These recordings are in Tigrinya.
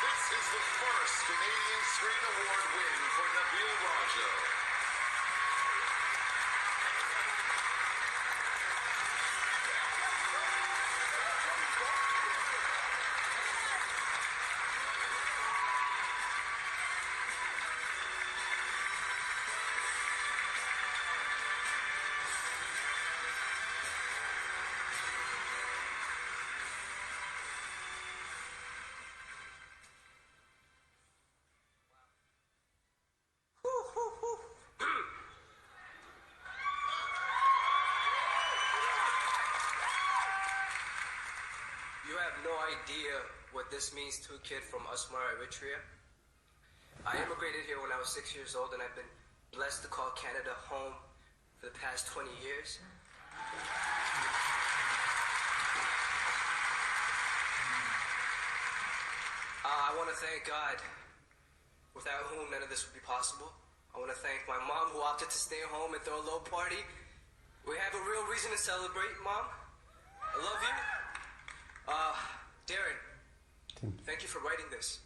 This is the first Canadian Screen Award win for Nabil Raja. You have no idea what this means to a kid from Asmara, Eritrea. I immigrated here when I was six years old, and I've been blessed to call Canada home for the past twenty years. Uh, I want to thank God, without whom none of this would be possible. I want to thank my mom, who opted to stay home and throw a little party. We have a real reason to celebrate, Mom. I love you. Uh, Darren, thank you for writing this.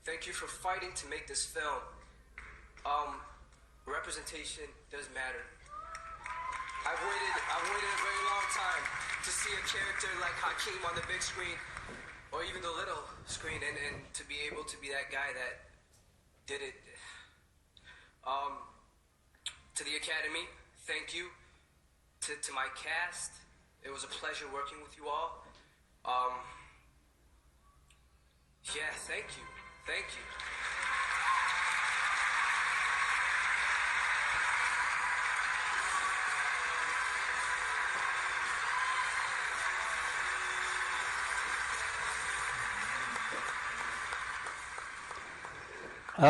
Thank you for fighting to make this film. Um, representation does matter. I've waited, I've waited a very long time to see a character like Hakeem on the big screen, or even the little screen, and, and to be able to be that guy that did it. Um, to the Academy, thank you. To, to my cast, it was a pleasure working with you all. Um, yeah, thank you. Thank you.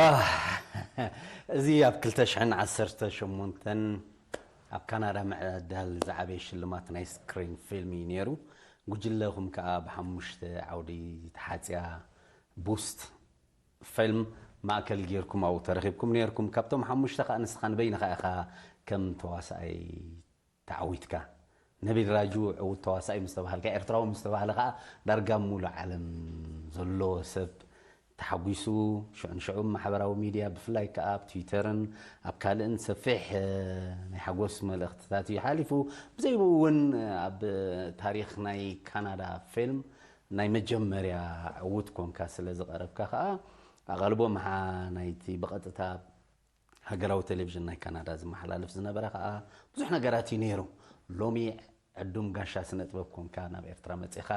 ኣህ፣ እዚ ኣብ ክልተ ሽሕን ዓሰርተ ሸሞንተን ኣብ ካናዳ ምዕዳል ዝዓበየ ሽልማት ናይ ስክሪን ፊልም እዩ ነይሩ። ጉጅለኹም ከኣ ብሓሙሽተ ዓውዲ ተሓጽያ ቡስት ፊልም ማእከል ጌርኩም ኣብኡ ተረኺብኩም ነይርኩም። ካብቶም ሓሙሽተ ከኣ ንስኻ ንበይንኻ ኢኻ ከም ተዋሳኣይ ተዓዊትካ። ነቢል ራጁ ዕዉት ተዋሳኢ ምስ ተባሃልካ፣ ኤርትራዊ ምስ ተባህለ ከኣ ዳርጋ ኣብ ሙሉእ ዓለም ዘሎ ሰብ ተሓጒሱ። ሽዑ ንሽዑ ኣብ ማሕበራዊ ሚድያ ብፍላይ ከኣ ኣብ ትዊተርን ኣብ ካልእን ሰፊሕ ናይ ሓጎስ መልእኽትታት እዩ ሓሊፉ። ብዘይብኡ እውን ኣብ ታሪኽ ናይ ካናዳ ፊልም ናይ መጀመርያ ዕዉት ኮንካ ስለ ዝቐረብካ ከኣ ኣቓልቦ ምሓ ናይቲ ብቐጥታ ሃገራዊ ቴሌቪዥን ናይ ካናዳ ዝመሓላለፍ ዝነበረ ከኣ ብዙሕ ነገራት እዩ ነይሩ። ሎሚ ዕዱም ጋሻ ስነ ጥበብ ኮንካ ናብ ኤርትራ መጺኻ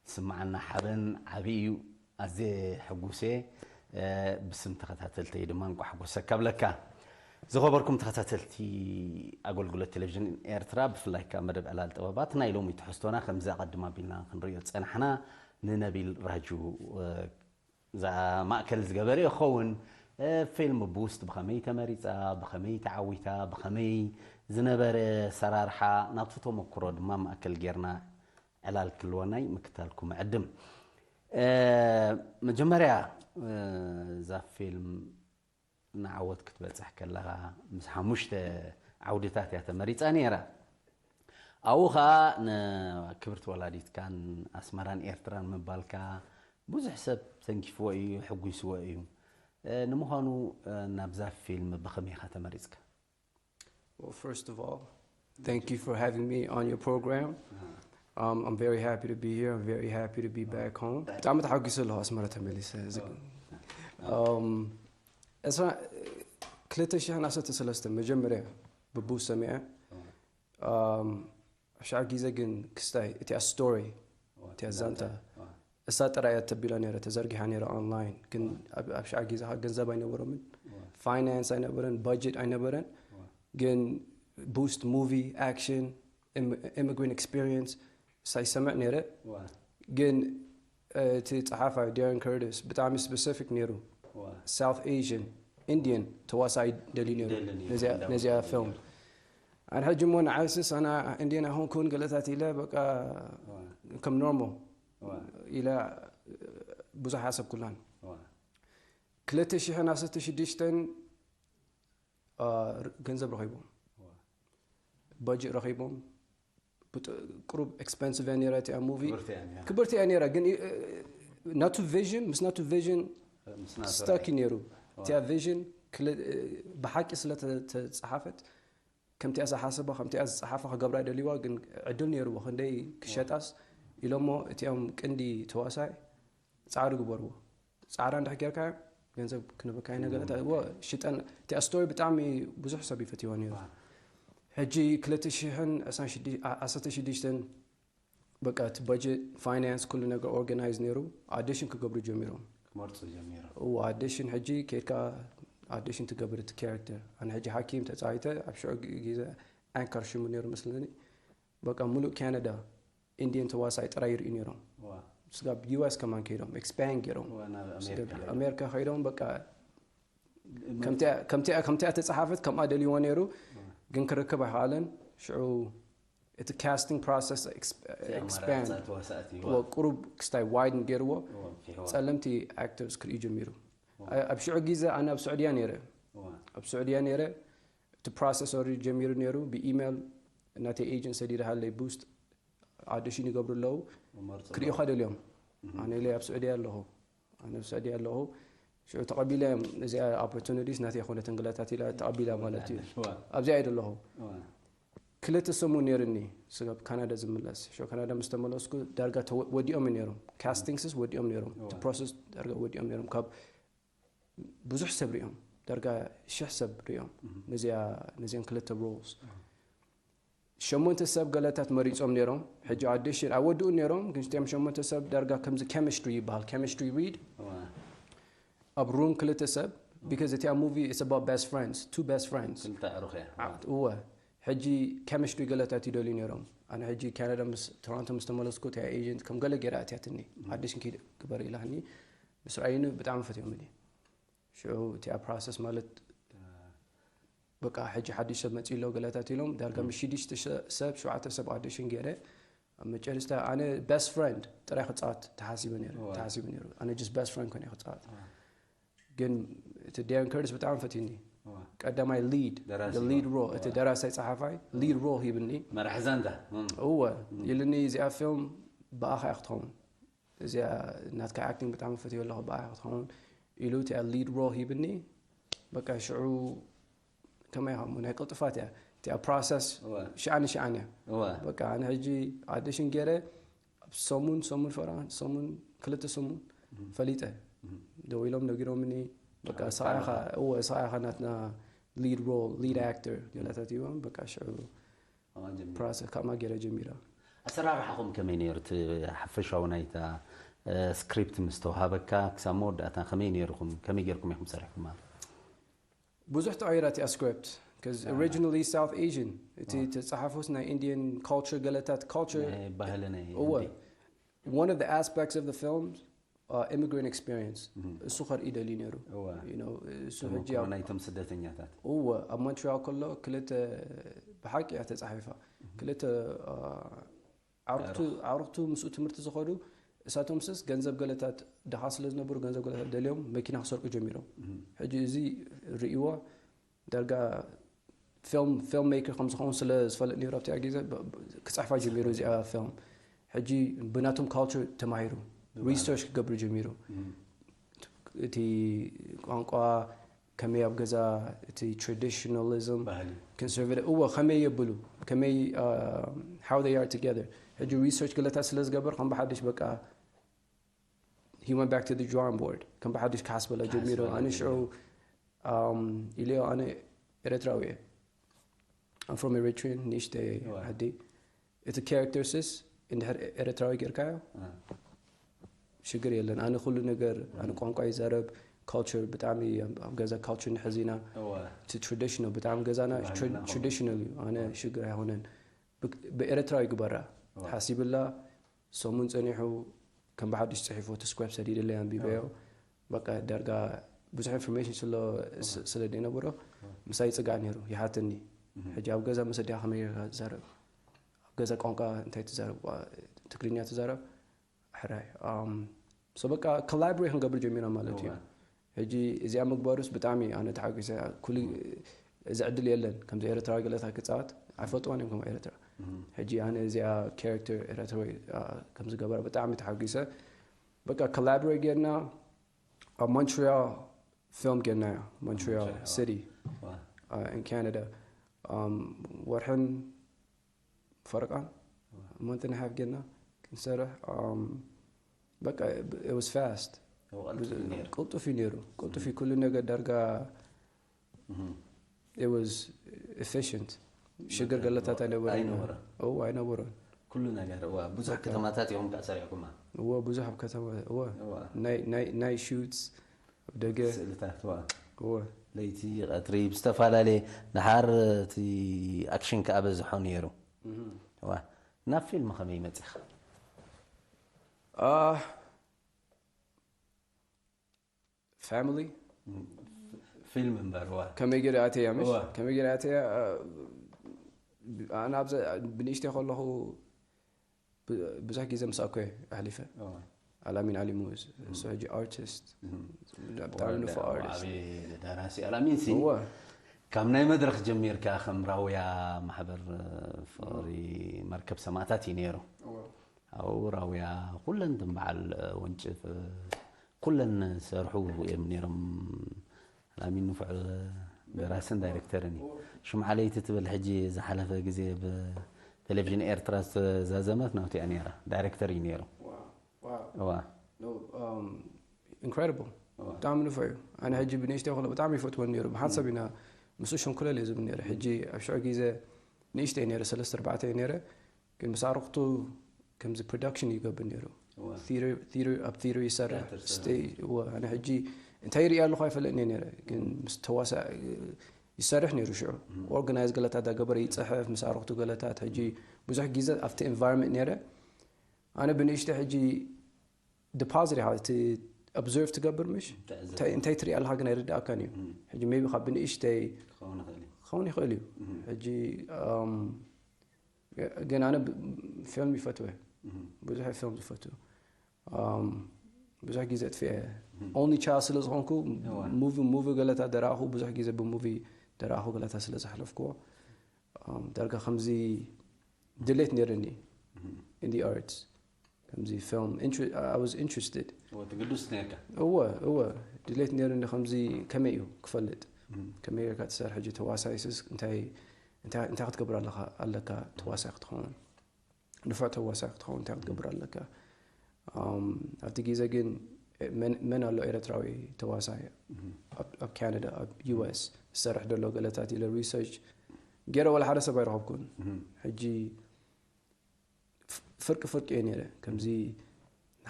ዝስምዓና ሓበን ዓቢ እዩ። ኣዝየ ሕጉስ እየ። ብስም ተኸታተልተይ ድማ እንቋዕ ሓጎሰካ እብለካ። ዝኸበርኩም ተኸታተልቲ ኣገልግሎት ቴሌቪዥን ኤርትራ፣ ብፍላይ ከኣ መደብ ዕላል ጥበባት፣ ናይ ሎሚ ትሕዝቶና ከምዚ ኣቐድም ኣቢልና ክንርእዮ ዝጸናሕና ንነቢል ራጁ ማእከል ዝገበረ ይኸውን። ፊልም ቡስት ብኸመይ ተመሪጻ፣ ብኸመይ ተዓዊታ፣ ብኸመይ ዝነበረ ኣሰራርሓ ናቱ ተመክሮ ድማ ማእከል ጌርና ዕላል ክልወናይ ምክታልኩም እዕድም። መጀመርያ እዛ ፊልም ንዓወት ክትበጽሕ ከለኻ ምስ ሓሙሽተ ዓውድታት እያ ተመሪጻ ነይራ። ኣብኡ ኸኣ ንክብርቲ ወላዲትካን ኣስመራን ኤርትራን ምባልካ ብዙሕ ሰብ ተንኪፍዎ እዩ፣ ሕጒስዎ እዩ። ንምዃኑ ናብዛ ፊልም ብኸመይ ኢኻ ተመሪጽካ? Well, first of all, thank you for having me on your program. Um, I'm very happy to be here. I'm very happy to be back home. ብጣዕሚ ተሓጒሰ ኣለኹ ኣስመራ ተመሊሰ። Um, እስራ ክልተ ሽሕን ዓሰርተ ሰለስተን መጀመርያ ብቡ ሰሚዐ። Um, ኣብ ሽዓ ግዜ ግን ክስታይ እቲኣ ስቶሪ እቲኣ ዛንታ እሳ ጥራይ እያ ተቢላ ነይረ ተዘርጊሓ ነይረ ኦንላይን ግን ኣብ ሽዓ ግዜ ገንዘብ ኣይነበሮምን ፋይናንስ ኣይነበረን ባጀት ኣይነበረን ግን ቡስት ሙቪ ኣክሽን ኢሚግራንት ኤክስፒሪየንስ ሳይሰምዕ ነይረ ግን እቲ ጸሓፋይ ዳረን ከርቲስ ብጣዕሚ ስፔሲፊክ ነይሩ ሳውት ኤዥን ኢንዲየን ተዋሳኣይ ደልዩ ነይሩ ነዚኣ ፊልም ኣነ ሕጂ እሞ ንዓይስስ ኣና ኢንዲየን ኣይኮንኩን ገለታት ኢለ በቃ ከም ኖርማል ኢለ ብዙሕ ሓሰብኩላን ክልተ ሽሕን ዓሰርተ ሽዱሽተን ገንዘብ ረኺቦም በጅእ ረኺቦም ብጥ- ቁሩብ expensive እያ ነይራ እቲኣ movie። ክብርቲ እያ ነይራ። ክብርቲ እያ ነይራ፣ ግን እ፣ ናቱ vision ምስ ናቱ vision ምስ ናቱ stuck እዩ ነይሩ። ዋ። እቲኣ vision ክል- እ፣ ብሓቂ ስለ ተ- ተጻሓፈት፣ ከምቲኣ ዝሓሰባ ከምቲኣ ዝጸሓፋ ክገብራ ደልይዋ፣ ግን ዕድል ነይርዎ። ክንደይ ክሸጣስ ኢሎሞ፣ እቲኦም ቅንዲ ተዋሳይ ጻዕሪ ግበርዎ። ጻዕራ እንድሕር ጌርካ ገንዘብ ክንበካ ኢና ገለታ እዎ። ሽጠን እቲኣ story ብጣዕሚ ብዙሕ ሰብ ይፈትይዋ ነይሩ። ሕጂ ክልተ ሽሕን ዕስራን ሽዱሽተ ዓ- ዓሰርተ ሽዱሽተን በቃ እቲ budget፣ finance፣ ኩሉ ነገር organize ነይሩ። Audition ክገብሩ ጀሚሮም። ክመርፁ ጀሚሮም። እዎ፣ audition ሕጂ ከይድካ audition ትገብር እቲ character። ኣነ ሕጂ ሓኪም ተጻዊተ ኣብ ሽዑ ግ- ግዜ ኣንከር ሽሙ ነይሩ መስለኒ። በቃ ሙሉእ ካናዳ Indian ተዋሳይ ጥራይ ይርእዩ ነይሮም። ዋ። ስጋብ U S ከማን ከይዶም expand ገይሮም። ዋ፣ ናብ ስጋብ ኣሜሪካ። ኣሜሪካ ከይዶም በቃ ከምቲኣ ከምቲኣ ከምቲኣ ተጻሓፈት ከምኣ ደልይዎ ነይሩ፣ ግን ክረክብ ኣይኸኣለን። ሽዑ እቲ casting process ex- እቲ expand ኣማራፂ ተዋሳእቲ ዎ፣ ቁሩብ ክስታይ widen ገይርዎ። ዋ፣ ፊሕዋ። ጸለምቲ actors ክርእዩ ጀሚሩ። ኣ- ኣብ ሽዑ ግዜ ኣነ ኣብ ስዑድያ ነይረ። ዋ። ኣብ ስዑድያ ነይረ። እቲ process already ጀሚሩ ነይሩ። ብኢሜል ናተይ agent ሰዲድሃለይ፣ Boost audition ይገብሩ ኣለዉ፣ መርፁ ክርእዩኻ ደልዮም። ኣነ ኢለ ኣብ ስዑድያ ኣለኹ፣ ኣነ ኣብ ስዑድያ ኣለኹ። ሽዑ ተቐቢለ፣ እዚኣ opportunities ናተይ ኣይኮነትን ገለታት ኢላ ተቐቢላ ማለት እዩ። ዋ። ኣብዚኣ እየ ዘለኹ። ዋ። ክልተ ሰሙን ነይርኒ ስጋብ ካናዳ ዝምለስ። ሽዑ ካናዳ ምስ ተመለስኩ ዳርጋ ተወ- ወዲኦም ነይሮም፣ castings ወዲኦም ነይሮም፣ እቲ process ዳርጋ ወዲኦም ነይሮም። ካብ ብዙሕ ሰብ ሪኦም፣ ዳርጋ ሽሕ ሰብ ሪኦም ነዚኣ ነዚኦም ክልተ roles። ሸሞንተ ሰብ ገለታት መሪጾም ነይሮም። ሕጂ audition ኣይወድኡ ነይሮም፣ ግን እቲኦም ሸሞንተ ሰብ ዳርጋ ከምዚ chemistry ይበሃል፣ chemistry read ዋ። ኣብ room ክልተ ሰብ፣ because እቲኣ movie it's about best friends, two best friends። ክልተ ኣዕሩኽ እያ። እወ፣ ሕጂ chemistry ገለታት ይደልዩ ነይሮም። ኣነ ሕጂ ካናዳ ምስ ቶሮንቶ ምስ ተመለስኩ እቲኣ agent ከም ገለ ገይራ ኣትያትኒ፣ audition ኪድ ግበር ኢላኒ። ምስ ረኣዩኒ ብጣዕሚ ፈትዮምኒ። ሽዑ እቲኣ process ማለት በቃ ሕጂ ሓድሽ ሰብ መፂኡ ኣሎ ገለታት ኢሎም ዳርጋ ምስ ሽዱሽተ ሸ- ሰብ ሸውዓተ ሰብ audition ገይረ። ኣብ መጨረሽታ ኣነ best friend ጥራይ ክፃወት ተሓሲቡ ነይሩ፣ ዋ። ተሓሲቡ ነይሩ። ኣነ just best friend ኮነ ክፃወት። ግን እቲ Darren Curtis ብጣዕሚ ፈትዩኒ። ዋ። ቀዳማይ lead ደራሲ the lead ዋ። role፣ እቲ ደራሳይ ጸሓፋይ lead role ሂብኒ። መራሒ ዛንታ። እም። እወ ኢሉኒ፣ እዚኣ ፊልም ብኣኻ እያ ክትኸውን፣ እዚኣ ናትካ acting ብጣዕሚ ፈትዮ ኣለኹ፣ ብኣኻ ክትኸውን ኢሉ እቲኣ lead role ሂብኒ። በቃ ሽዑ ከመይ ኢኻ እሞ፣ ናይ ቅልጥፋት እያ እቲኣ process፣ እወ። ሽኣን ሽኣን እያ። እወ። በቃ ኣነ ሕጂ audition ገይረ ኣብ ሰሙን ሰሙን ፈራ ሰሙን ክልተ ሰሙን ፈሊጠ። ደው ኢሎም ነጊሮምኒ፣ በቃ ሓበሻ ስኻ ኢኻ ኢኻ። እወ ስኻ ኢኻ ናትና lead role lead actor ገለታት ይቦም። በቃ ሽዑ ኣዋ ጀሚሩ። process ካብማ ገይረ ጀሚራ። ኣሰራርሓኹም ከመይ ነይሩ? እቲ ሓፈሻዊ ናይታ script ምስ ተዋሃበካ ክሳብ መወዳእታ ከመይ ነይርኩም? ከመይ ጌርኩም ኢኹም ሰሪሕኩማ? ብዙሕ ተቐይራ እቲኣ script፣ because originally South Asian፣ እቲ ተጻሓፎስ ናይ Indian culture ገለታት culture። ናይ ባህሊ ናይ እወ ህንዲ። One of the aspects of the film uh, immigrant experience እሱ ከርኢ ደልዩ ነይሩ። እወ። You know፣ እሱ ሕጂ ተመክሮ ኣብ- ናይቶም ስደተኛታት። እወ ኣብ ሞንትሪያል ከሎ ክልተ ብሓቂ እያ ተጻሒፋ። ክልተ uh፣ ዓርኽቱ ዓርኽቱ ምስኡ ትምህርቲ ዝኸዱ እሳቶም ስስ ገንዘብ ገለታት ድኻ ስለ ዝነበሩ ገንዘብ ገለታት ደልዮም መኪና ክሰርቁ ጀሚሮም። ሕጂ እዚ ርእይዎ ዳርጋ ፊልም ፊልም ሜከር ከም ዝኸውን ስለ ዝፈልጥ ነይሩ ኣብቲ ግዜ ብ- ብ- ክፅሕፋ ጀሚሩ እዚኣ ፊልም። ሕጂ ብናቶም culture ተማሂሩ research ክገብር ጀሚሩ። እቲ ቋንቋ ከመይ ኣብ ገዛ እቲ traditionalism ባህሊ። conservative እዎ ከመይ የብሉ ከመይ uh, how they are together። ሕጂ research ገለታት ስለ ዝገበር ከም ብሓድሽ በቃ he went back to the drawing board፣ ከም ብሓድሽ ክሓስበላ ጀሚሩ። ክሓስበላ ኣነ ሽዑ um, ኢለዮ ኣነ ኤረትራዊ እየ፣ I'm from Eritrean ንእሽተይ እዋ። ዓዲ። እቲ character ስስ እንድሕር ኤረትራዊ ጌርካዮ እ። ሽግር የለን። ኣነ ኩሉ ነገር ኣነ ቋንቋ ይዛረብ፣ culture ብጣዕሚ ኣብ- ኣብ ገዛ culture ንሕዚና እዋ። እቲ traditional ብጣዕሚ ገዛና ባህልና tra- ከምኡ። Traditional እዩ። ኣነ ሽግር ኣይሆነን። ብ- ብኤረትራዊ ግበራ እዋ። ሓሲብላ ሰሙን ጸኒሑ ከም ብሓድሽ ጽሒፎ እቲ script ሰዲድለይ ኣንቢበዮ። በቃ ዳርጋ ብዙሕ information ስለ ስ- ስለ ዘይነበሮ ምሳይ ይጽጋዕ ነይሩ ይሓተኒ። ሕጂ ኣብ ገዛ ምስ ኣዴኻ ከመይ ጌርካ ትዛረብ? ኣብ ገዛ ቋንቋ እንታይ ትዛረብ? ቋ- ትግርኛ ትዛረብ? ሕራይ so በቃ collaborate ክንገብር ጀሚርና ማለት እዩ። እዋ። ሕጂ እዚኣ ምግባሩስ ብጣዕሚ ኣነ ተሓጒሰ። ኩሉ እዚ ዕድል የለን ከምዚ ኤርትራዊ ገለታት ክጻወት። ኣይፈልጥዋን እዮም ከም ኤርትራ። ሕጂ ኣነ እዚኣ ካራክተር ኤርትራዊ ከም ዝገበረ ብጣዕሚ ተሓጒሰ። በቃ ኮላቦሬት ጌርና ኣብ ሞንትሪያል ፊልም ጌርናዮ። ሞንትሪያል ሲቲ ኢን ካናዳ። ወርሕን ፈረቃን፣ ሞንት ን ሓፍ ጌርና ክንሰርሕ። በቃ it was fast። ቅልጡፍ እዩ ነይሩ። ቅልጡፍ እዩ። ኩሉ ነገር ዳርጋ it was efficient። ሽግር ገለታት ኣይነበረን። ኣይነበረን። እዎ ኣይነበረን። ኩሉ ነገር እዋ ብዙሕ ከተማታት እዮም ከኣ ሰሪዕኩማ። እዎ ብዙሕ ኣብ ከተማ እዎ ናይ ናይ ናይ ሹትስ ኣብ ደገ ስእልታት እዋ እዎ ለይቲ ቀትሪ ብዝተፈላለየ ድሓር እቲ ኣክሽን ከኣ በዝሖ ነይሩ። እዋ ናብ ፊልም ከመይ መጺኻ? ፋሚሊ ፊልም እምበር እዋ ከመይ ገይረ ኣተያ ምሽ እዋ። ከመይ ገይረ ኣተያ ኣነ ኣብዛ ብንእሽተይ ከለኹ ብዙሕ ግዜ ምስ ኣኮ ኣሕሊፈ። ኣላሚን ኣሊሙ እሱ ሕጂ ኣርቲስት ብጣዕሚ ንፉ ኣርቲስት። ደራሲ ኣላሚን ሲ እወ ካብ ናይ መድረክ ጀሚርካ ከም ራውያ ማሕበር ፍቅሪ መርከብ ሰማእታት እዩ ነይሩ። ኣብኡ ራውያ ኩለን ድም በዓል ወንጭፍ ኩለን ሰርሑ እዮም ነይሮም። ኣላሚን ንፉዕ ደራስን ዳይሬክተርን እዩ። ሽምዓ ለይቲ ትብል ሕጂ ዝሓለፈ ግዜ ብቴሌቪዥን ኤርትራ ዝተዛዘመት ናቱ እያ ነይራ። ዳይሬክተር እዩ ነይሩ። እዋ incredible ብጣዕሚ ንፉዕ እዩ። ኣነ ሕጂ ብንእሽተይ ከሎ ብጣዕሚ ይፈትወን ነይሩ። ብሓንሳብ ኢና ምስኡ ሸንኩለል እየ ዝብል ነይረ። ሕጂ ኣብ ሽዑ ግዜ ንእሽተይ ነይረ ሰለስተ ኣርባዕተ እየ ነይረ። ግን ምስ ኣረኽቱ ከምዚ ፕሮዳክሽን ይገብር ነይሩ። ኣብ ቲሪ ይሰርሕ ስቴጅ እወ ኣነ ሕጂ እንታይ ይርኢ ኣለኹ ኣይፈለጥን እየ ነይረ። ግን ምስ ተዋሳ ይሰርሕ ነይሩ ሽዑ ኦርጋናይዝ ገለታት ዳገበረ ይፅሕፍ ምስ ኣረኽቱ ገለታት ሕጂ ብዙሕ ግዜ ኣብቲ ኤንቫይሮንመንት ነይረ። ኣነ ብንእሽተ ሕጂ ዲፖዚት ኢኻ እቲ ኦብዘርቭ ትገብር ምሽ እንታይ ትርኢ ኣለኻ ግን ኣይርድኣካን እዩ። ሕጂ ሜቢ ካብ ብንእሽተይ ክኸውን ይኽእል እዩ። ሕጂ ግን ኣነ ፊልም ይፈትወ ብዙሕ ፊልም ዝፈትው ብዙሕ ግዜ ጥፍኤ ኦንሊ ቻይልድ ስለ ዝኾንኩ ሙቪ ሙቪ ገለታት ደረኣኹ ብዙሕ ግዜ ብሙቪ ደረኣኹ ገለታት ስለ ዘሕለፍክዎ ዳርጋ ከምዚ ድሌት ነይርኒ in the arts ከምዚ ፊልም I was interested ትግዱስ ነርካ እወ እወ ድሌት ነይርኒ ከምዚ ከመይ እዩ ክፈልጥ ከመይ ጌርካ ትሰርሕ ሕጂ ተዋሳይስስ እንታይ እንታይ እንታይ ክትገብር ኣለካ ኣለካ ተዋሳይ ክትኸውን ንፉዕ ተዋሳይ ክትኸውን እንታይ ክትገብር ኣለካ ኣብቲ ግዜ ግን መን ኣሎ ኤረትራዊ ተዋሳይ ኣብ ካናዳ ኣብ ዩ ኤስ ዝሰርሕ ዘሎ ገለታት ኢለ ሪሰርች ገይረ ወላ ሓደ ሰብ ኣይረኸብኩን ሕጂ ፍርቂ ፍርቂ እየ ነይረ ከምዚ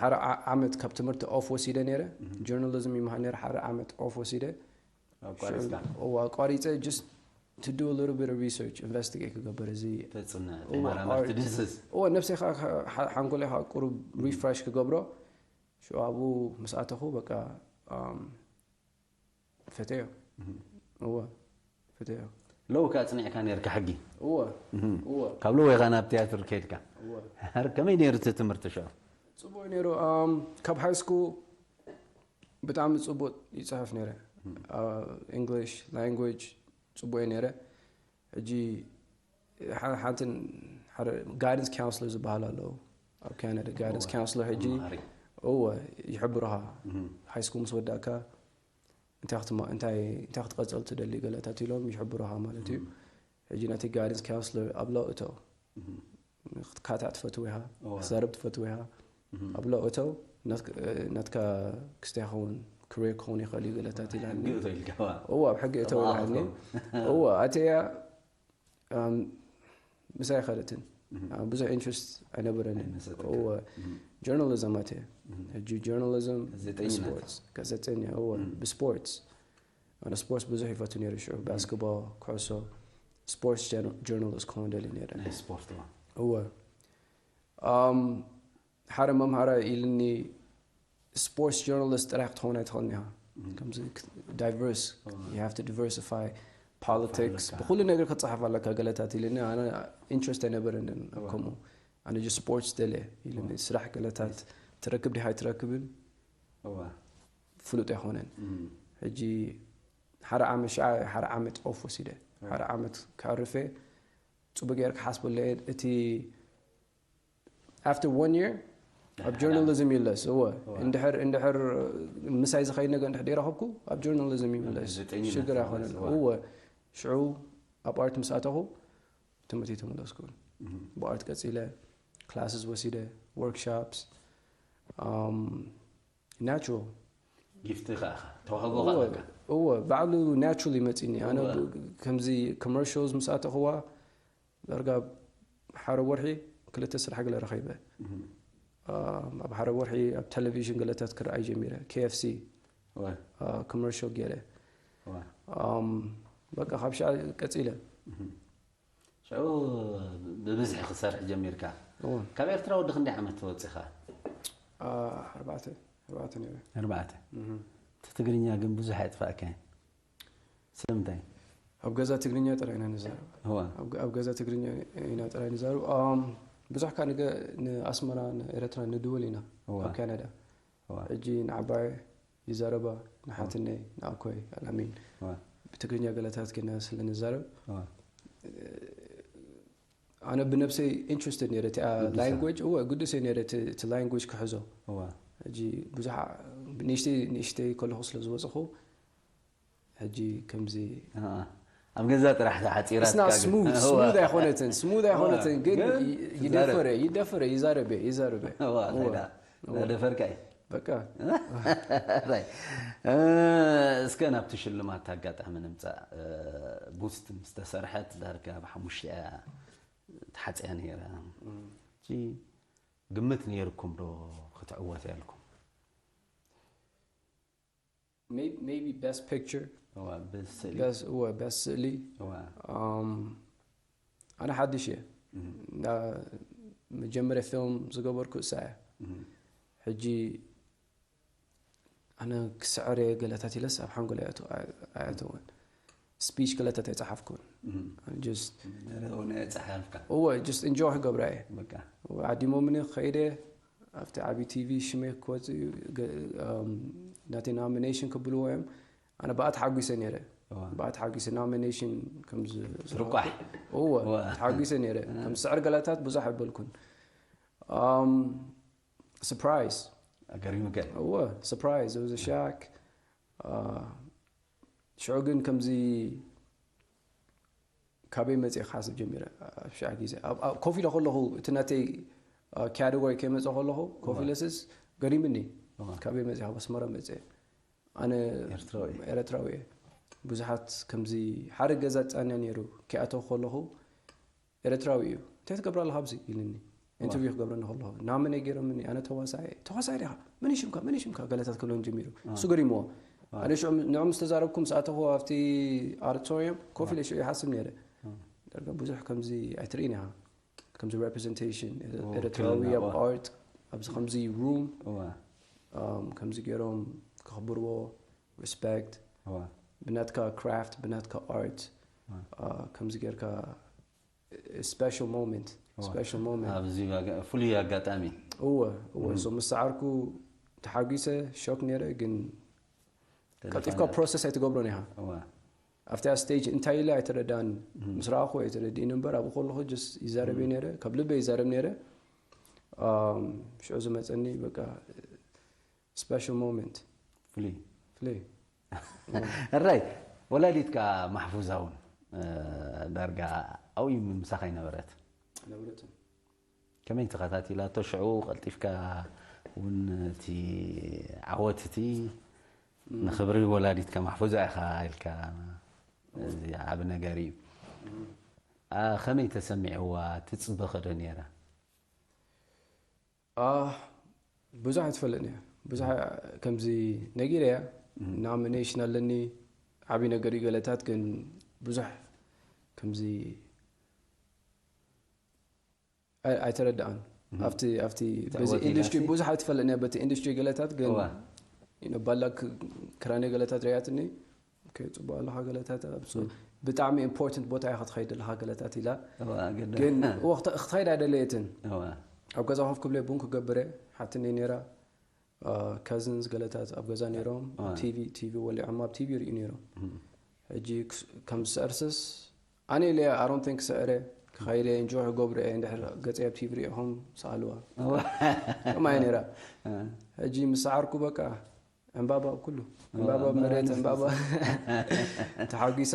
ሓደ ዓመት ካብ ትምህርቲ ኦፍ ወሲደ ነይረ ጆርናሊዝም ይመሃር ነይረ ሓደ ዓመት ኦፍ ወሲደ ኣቋሪፀ just to do a little bit of research investigate ክገብር እዚ እዎ ነብሰይ ከዓ ሓንጎለይ ከዓ ቁሩብ ሪፍራሽ ክገብሮ ሽዑ ኣብኡ ምስ ኣተኹ በቃ ፈተዮ እወ ፈተዮ ለው ከዓ ፅኒዕካ ነርካ ሕጊ እወ እወ ካብ ለው ኢኻ ናብ ትያትር ከይድካ ከመይ ነይሩ እቲ ትምህርቲ ሽዑ ፅቡቅ ነይሩ ካብ ሃይ ስኩል ብጣዕሚ ፅቡቅ ይፅሕፍ ነይረ እንግሊሽ ላንጉጅ ፅቡቅ ነይረ ሕጂ ሓንቲ ሓደ ጋይደንስ ካውንስለር ዝበሃል ኣለዉ ኣብ ካናዳ ጋይደንስ ካውንስለር ሕጂ እወ ይሕብሩኻ ሃይ ስኩል ምስ ወዳእካ እንታይ ክትቀፀል ትደሊ ገለታት ኢሎም ይሕብሩኻ ማለት እዩ ሕጂ ነቲ ጋይደንስ ካውንስለር ኣብ ለው እቶ ክትካታዕ ትፈትው ኢኻ ክትዛረብ ትፈትው ኢኻ ኣብ ለው እቶ ናትካ ክስታይ ክኸውን ክሬር ክኸውን ይኽእል እዩ ገለታት ኢላኒ እዎ ኣብ ሕጊ እተው ኢላኒ እዎ ኣተያ ምሳይ ኸደትን ብዙሕ ኢንትረስት ኣይነበረንን እዎ ጆርናሊዝም ኣተ ሕጂ ጆርናሊዝም ስፖርትስ ጋዜጠኛ እዎ ብስፖርትስ ኣነ ስፖርትስ ብዙሕ ይፈቱ ነይሩ ሽዑ ባስኬትቦል ኩዕሶ ስፖርትስ ጆርናሊስት ክኸውን ደሊ ነይረ ስፖርት እዎ ሓደ መምሃራይ ኢልኒ ስፖርትስ ጆርናሊስት ጥራይ ክትኸውን ኣይትኽእልን ኢኻ ከምዚ ዳይቨርስ you have to diversify politics ብኩሉ ነገር ክትፅሓፍ ኣለካ ገለታት ኢልኒ ኣነ ኢንትረስት ኣይነበረንን ከምኡ ኣነ just ስፖርትስ ደለ ኢልኒ ስራሕ ገለታት ትረክብ ዲኻ ኣይትረክብን ፍሉጥ ኣይኮነን ሕጂ ሓደ ዓመት ሸዓ ሓደ ዓመት ኦፍ ወሲደ ሓደ ዓመት ከዕርፈ ጽቡቅ ገይርካ ሓስበሉ። እቲ after one year ኣብ journalism ይለስ። እወ፣ እንድሕር እንድሕር ምሳይ ዝኸይድ ነገር እንድሕር ደይረኸብኩ ኣብ journalism ይምለስ። ሽግር ኣይኮነን። እወ፣ ሽዑ ኣብ art ምስ ኣተኹ ትምህርቲ ተመለስኩ። ብኣርት ቀጺለ፣ classes ወሲደ፣ workshops፣ um, natural ጊፍቲ ከኣ ተዋህቦ ከኣ ኣለካ። እወ፣ ባዕሉ naturally መጺኒ። ኣነ ከምዚ commercials ምስ ኣተኽዋ ዳርጋ ሓደ ወርሒ ክልተ ስራሕ ገለ ረኺበ። ኣብ ሓደ ወርሒ ኣብ ቴሌቪዥን ገለታት ክረኣይ ጀሚረ። KFC commercial ገይረ። በቃ ካብ ሽዓ ቀጺለ። ሽዑ ብብዝሒ ክትሰርሕ ጀሚርካ። ካብ ኤርትራ ወዲ ክንደይ ዓመት ወጺኻ? ኣርባዕተ ኣርባዕተ ነይረ። ኣርባዕተ። እቲ ትግርኛ ግን ብዙሕ ኣይጥፋእካን። ስለምንታይ? ኣብ ገዛ ትግርኛ ጥራይ ኢና ንዛረብ። ኣብ ገዛ ትግርኛ ኢና ጥራይ ንዛረብ። ብዙሕ ካ ንኣስመራ ንኤረትራ ንድውል ኢና ኣብ ካናዳ። ሕጂ ንዓባየ ይዛረባ፣ ንሓትነይ ንኣኮይ ኣላሚን ብትግርኛ ገለታት ግና ስለ ንዛረብ ኣነ ብነብሰይ interested ነይረ እቲኣ language። እወ ግዱስ እየ ነይረ እቲ language ክሕዞ። ሕጂ ብዙሕ ንእሽተይ ንእሽተይ ከለኹ ስለ ዝበፅኹ ሕጂ ከምዚ ኣብ ገዛ ጥራሕ ተዓፂራ ስና smooth smooth ኣይኮነትን smooth ኣይኮነትን ግን ይደፈረ ይደፈረ ይዛረበ ይዛረበ ደፈርካ እዩ። በቃ እስከ ናብቲ ሽልማት ኣጋጣሚ ንምፃእ። ቡስት ምስ ተሰርሐት ዳርጋ ብሓሙሽተ እያ ተሓፅያ ነይራ። ግምት ነይርኩም ዶ ክትዕወት ያልኩም? Maybe best picture ብስእሊ best እወ best ስእሊ ኣነ ሓድሽ እየ። መጀመርያ ፊልም ዝገበርኩ እሳ እያ። ሕጂ ኣነ ክስዕር እየ ገለታት ኢለስ ኣብ ሓንጎል ኣይኣተወን። ስፒች ገለታት ኣይፀሓፍኩን። ጸሓፍካ እወ just enjoy ክገብራ እየ። ዓዲሞምኒ ከይደ ኣብቲ ዓብዪ ቲቪ ሽመይ ክወፅእ እዩ። ናተይ nomination ክብልዎ እዮም። ኣነ ብኣ ተሓጒሰ ነይረ። ብኣ ተሓጒሰ nomination ርቋሕ እወ ተሓጒሰ ነይረ። ከም ስዕር ገለታት ብዙሕ ኣይበልኩን። Surprise ኣገሪሙከ? እወ surprise was a shock። ሽዑ ግን ከምዚ ካበይ መፅእ ክሓስብ ጀሚረ። ኣብ ሽዓ ግዜ ኮፍ ኢለ ከለኹ እቲ ናተይ category ከይመፀ ከለኹ ኮፍ ኢለስስ ገሪምኒ። ካበይ መፅእ? ካብ ኣስመራ መፅእ። ኣነ ኤረትራዊ እየ። ብዙሓት ከምዚ ሓደ ገዛ ፃንያ ነይሩ። ከይኣተው ከለኹ ኤረትራዊ እዩ እንታይ ትገብር ኣለኻ ኣብዚ ኢልኒ። ኢንተርቪው ክገብረኒ ከለኹ ናመነይ ገይሮምኒ። ኣነ ተዋሳኢ ተዋሳኢ ዲኻ መን ሽምካ መን ሽምካ ገለታት ክብለኒ ጀሚሩ። እሱ ገሪምዎ። ኣነ ሽዑ ንዑ ምስ ተዛረብኩ ምስ ኣተኹ ኣብቲ ኣዲቶርየም ኮፍ ኢለ ሽዑ ይሓስብ ነይረ። ዳርጋ ብዙሕ ከምዚ ኣይትርእን ኢኻ ከምዚ representation ኤረትራዊ ኣብ art ኣብዚ ከምዚ room ከምዚ ገይሮም ከኽብርዎ respect ብናትካ craft ብናትካ art ከምዚ ጌርካ special moment special moment ኣብዚ ፍሉይ ኣጋጣሚ እወ እወ so ምስ ሰዓርኩ ተሓጒሰ ሾክ ነይረ ግን ቀልጢፍካ process ኣይትገብሮን ኢኻ ኣብቲ stage እንታይ ኢለ ኣይተረዳን ምስ ረኣኹ ኣይተረድእን እምበር ኣብኡ ከለኹ just ይዛረብ እየ ነይረ ካብ ልበ ይዛረብ ነይረ ሽዑ ዝመፀኒ በቃ special moment ፍሉይ ፍሉይ እራይ ወላዲትካ ማሕፉዛ እውን ዳርጋ ኣብኡ ምሳኻ ይነበረት ነበረትን ከመይ ተኸታቲላቶ ሽዑ ቀልጢፍካ እውን እቲ ዓወት እቲ ንኽብሪ ወላዲትካ ማሕፉዛ ኢኻ ኢልካ እዚ ዓቢ ነገር እዩ ከመይ ተሰሚዕዋ ትፅበኸ ዶ ነይራ ብዙሕ ኣይትፈልጥን እያ ብዙሕ ከምዚ ነጊረያ nomination ኣለኒ ዓብዪ ነገር እዩ ገለታት ግን ብዙሕ ከምዚ ኣይተረድኣን ኣብቲ ኣብቲ በዚ industry ብዙሕ ኣይትፈልጥን እያ በቲ industry ገለታት ግን ባላ ክራኔ ገለታት ርያትኒ ከየፅቡቕ ኣለኻ ገለታት ኣብፁ ብጣዕሚ important ቦታ ኢኻ ትኸይድ ኣለኻ ገለታት ኢላ ግን ክትኸይድ ኣይደለየትን ኣብ ገዛ ኮፍ ክብለ ቡን ክገብረ ሓትኒ ነይራ cousins ገለታት ኣብ ገዛ ነይሮም ቲቪ ቲቪ ወሊዖም ኣብ ቲቪ ይርእዩ ነይሮም ሕጂ ከም ዝስዕርስስ ኣነ ኢለ ኣሮንቴን ክስዕረ ኸይደ እንጆ ክገብሩ እየ፣ እንድሕር ገጸይ ኣብ ቲቪ ሪኢኹም ሰኣልዋ። ከምኣ እየ ነይራ። ሕጂ ምስ ሰዓርኩ በቃ ዕምባባ ኣብ ኩሉ፣ ዕምባባ ኣብ መሬት፣ ዕምባባ። ተሓጒሳ።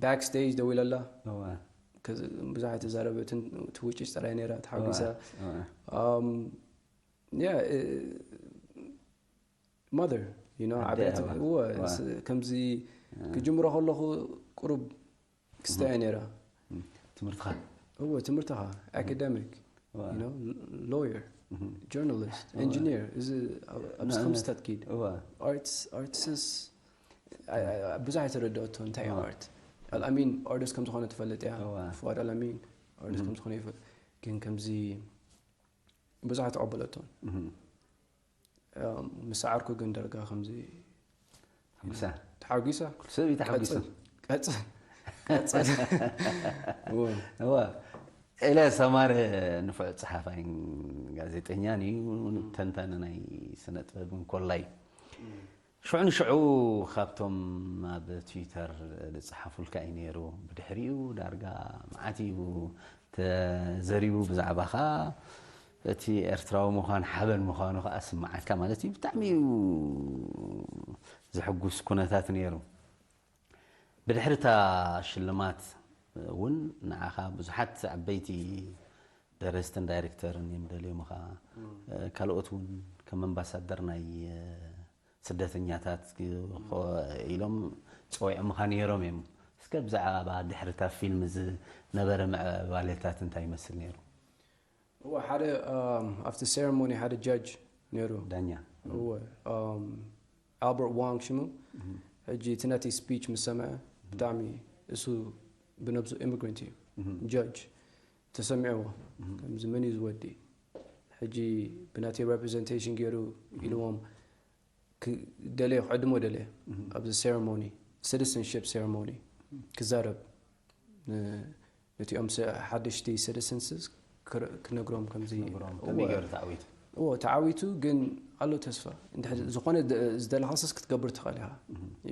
ባክስቴጅ ደው ኢለላ። ብዙሕ ኣይተዛረበትን፣ ትውጭጭ ጥራይ ነይራ ተሓጒሳ። ማር፣ ከምዚ ክጅምሮ ከለኹ ቁሩብ ክስተያ ነይራ። ትምህርትኻ እወ፣ ትምህርትኻ ኣካደሚክ፣ ሎየር፣ ጆርናሊስት፣ ኢንጂኒር፣ እዚ ኣብዚ ከምዚ ተትኪድ ኣርትስ፣ ብዙሕ ኣይተረድኦቶ። እንታይ እዩ ኣርት? ኣልኣሚን ኣርቲስት ከም ዝኾነ ትፈልጥ እያ። ፍዋድ ኣልኣሚን ኣርቲስት ከም ዝኾነ ይፈልጥ፣ ግን ከምዚ ብዙሕ ኣይተቐበለቶን። ምስ ሰዓርኩ ግን ደርጋ ከምዚ ተሓጒሳ። ተሓጒሳ። ኩሉ ሰብ እዩ ተሓጒሱ። ቀጽል። ቀጽል። ቀጽል። እወ። እወ። ኤልያስ ኣማረ ንፉዕ ጸሓፋይን ጋዜጠኛን እዩ። ተንታኒ ናይ ስነ ጥበብ እንኮላይ። ሽዑ ንሽዑ ካብቶም ኣብ ትዊተር ዝጸሓፉልካ እዩ ነይሩ። ብድሕሪኡ ዳርጋ መዓት እዩ ተዘሪቡ ብዛዕባኻ። እቲ ኤርትራዊ ምዃን ሓበን ምዃኑ ከኣ ስምዓካ ማለት እዩ። ብጣዕሚ እዩ ዘሕጉስ ኩነታት ነይሩ። ብድሕሪ እታ ሽልማት እውን ንዓኻ ብዙሓት ዓበይቲ ደረስትን ዳይሬክተርን እዮም ደልዮምኻ። ካልኦት እውን ከም ኣምባሳደር ናይ ስደተኛታት ኢሎም ጸዊዖምኻ ነይሮም እዮም። እስከ ብዛዕባ ድሕሪ እታ ፊልም ዝነበረ ምዕባለታት እንታይ ይመስል ነይሩ? እወ፣ ሓደ ኣብቲ ሴረሞኒ ሓደ ጃጅ ነይሩ። ዳኛ። እወ፣ ኣልበርት ዋንግ ሽሙ። ሕጂ እቲ ነቲ ስፒች ምስ ሰምዐ ብጣዕሚ፣ እሱ ብነብሱ ኢሚግራንት እዩ፣ ጃጅ ተሰሚዕዎ። ከምዚ መን እዩ ዝወዲ? ሕጂ ብናተይ ሬፕሬዘንቴሽን ገይሩ ኢልዎም፣ ደለየ ክዕድሞ ደለየ ኣብዚ ሴረሞኒ፣ ሲቲዘንሽፕ ሴረሞኒ ክዛረብ፣ ነቲኦም ሓደሽቲ ሲቲዘንስ ክነግሮም ከምዚ። ተዓዊቱ ግን ኣሎ ተስፋ። ዝኾነ ዝደለኻሰስ ክትገብር ትኽእል ኢኻ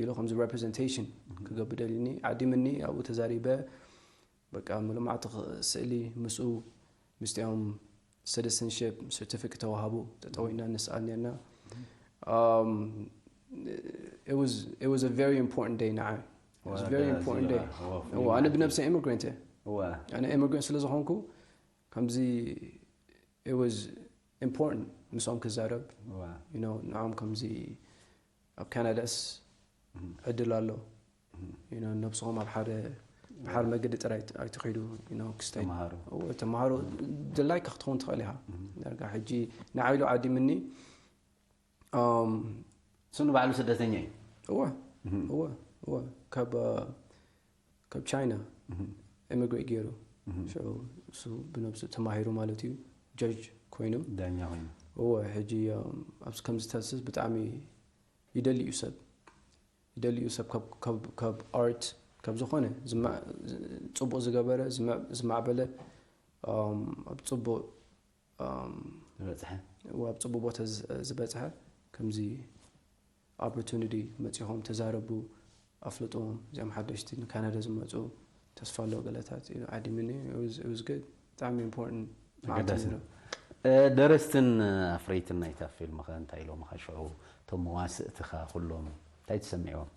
ኢሉ ከምዚ ሬፕሬዘንቴሽን ክገብር ደልኒ ዓዲምኒ። ኣብኡ ተዛሪበ። በቃ ምሉእ መዓልቲ ስእሊ ምስኡ፣ ምስቲኦም ሲቲዘንሽፕ ሰርቲፊኬት ተዋሃቡ። ጠጠው ኢልና ንስኣል ነርና። Very important day ንዓይ። ኣነ ብነብሰ ኢሚግራንት እየ። ኣነ ኢሚግራንት ስለ ዝኾንኩ ከምዚ was important ምስኦም ክዛረብ። ንዖም ከምዚ ኣብ ካናዳስ ዕድል ኣሎ። ነብስኹም ኣብ ሓደ ብሓደ መገዲ ጥራይ ኣይትኺዱ። ክስተይ ተምሃሩ። ድላይካ ክትኸውን ትኽእል ኢኻ። ዳርጋ ሕጂ ንዓይሉ ዓዲምኒ። እሱ ንባዕሉ ስደተኛ እዩ። እወ እወ እወ ካብ ካብ ቻይና ኢሚግሬት ገይሩ። ሽዑ እሱ ብነብሱ ተማሂሩ ማለት እዩ። ጃጅ ኮይኑ። ዳኛ ኮይኑ። እወ ሕጂ ኣብዚ ከምዚ ተስስ ብጣዕሚ ይደሊ እዩ ሰብ ይደሊ እዩ ሰብ ካብ ኣርት ካብ ዝኾነ ጽቡቕ ዝገበረ ዝማዕበለ ኣብ ጽቡቕ ዝበፅሐ ኣብ ፅቡቅ ቦታ ዝበፅሐ ከምዚ ኦፖርቱኒቲ መፂኹም ተዛረቡ ኣፍልጥዎም እዚኦም ሓደሽቲ ንካናዳ ዝመፁ ተስፋ ኣለዎ ገለታት ዓዲምኒ። ብጣዕሚ ኢምፖርታንት። ደረስትን ኣፍረይትን ናይታ ፊልም ከ እንታይ ኢሎም ካ ሽዑ እቶም መዋስእትኻ ኩሎም እንታይ ተሰሚዕዎም?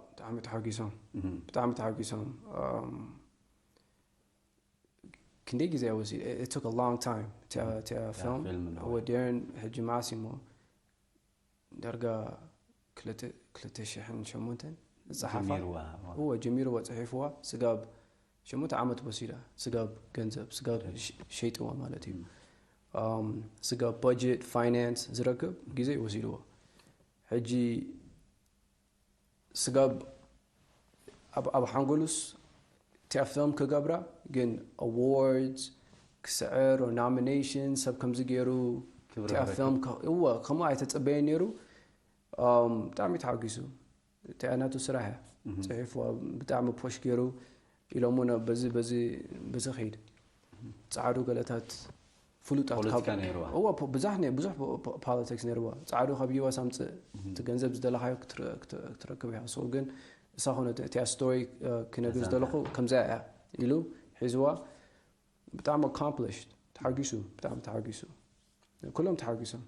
ብጣዕሚ ተሓጒሶም ብጣዕሚ ተሓጒሶም። ክንደይ ግዜ ወሲድ? It took a long time እቲኣ ፊልም። እወ ዴረን ሕጂ መዓስ እሞ ዳርጋ ክልተ ሽሕን ሸሞንተን ዝፀሓፋ። እወ ጀሚርዋ ፅሒፍዋ። ስጋብ ሸሞንተ ዓመት ወሲዳ። ስጋብ ገንዘብ ስጋብ ሸይጥዋ ማለት እዩ። ስጋብ በጀት ፋይናንስ ዝረክብ ግዜ ወሲድዎ። ሕጂ ስጋብ ኣብ ሓንጎሉስ እቲኣ ፊልም ክገብራ ግን ኣዋርድስ ክስዕር ኖሚኔሽን ሰብ ከምዚ ገይሩ እቲኣ ፊልም እወ ከምኡ ኣይተፀበየን ነይሩ። ብጣዕሚ ተሓጒሱ። እቲኣ ናቱ ስራሕ እያ ፅሒፍዋ። ብጣዕሚ ፖሽ ገይሩ ኢሎሞ በዚ በዚ በዚ ከይድ ፃዕዱ ገለታት ፍሉጣት ፖለቲካ ነይርዋ። እወ ፖ- ብዙሕ ነ- ብዙሕ ፖ- ፖ- ፖለቲክስ ነይርዋ። ጻዕዱ ካብ ዩ ኤስ ኣምጽእ እቲ ገንዘብ ዝደለኻዮ ክትረ- ክት- ክትረክብ ኢኻ። So ግን እሳ ኾነ እቲ- እቲኣ ስቶሪ ክነግር ዝደለኹ ከምዚኣ እያ። ኢሉ ሒዝዋ። ብጣዕሚ accomplished፣ ተሓጒሱ፣ ብጣዕሚ ተሓጒሱ። ኩሎም ተሓጒሶም።